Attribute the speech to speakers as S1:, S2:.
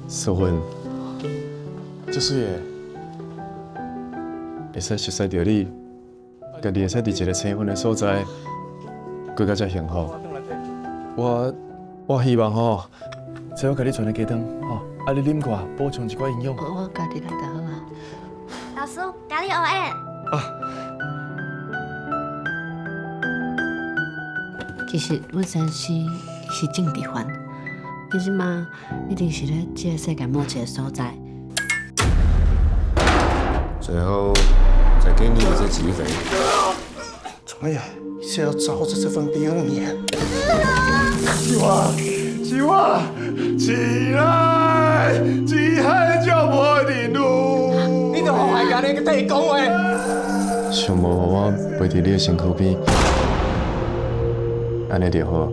S1: 淑芬，足媠的，會使熟似著你，家己會使佇一個生分的所在，過較遮幸福。我希望吼，這我共你傳的雞湯吼，啊你啉過，補充一寡營養。
S2: 我家己來就好啊。
S3: 老師，咖喱烏蠅。
S1: 啊。
S2: 其實阮先生是政治犯，其實嘛，一定是咧這個世界某一個所在。
S4: 最後再給你一次機會。
S5: 怎麼樣？是要照着這份第二年？
S1: 是我，是我，起來，只海叫無的路。
S6: 你著予害家己去替伊講話。
S1: 想無予我陪佇你的身軀邊，按呢就好。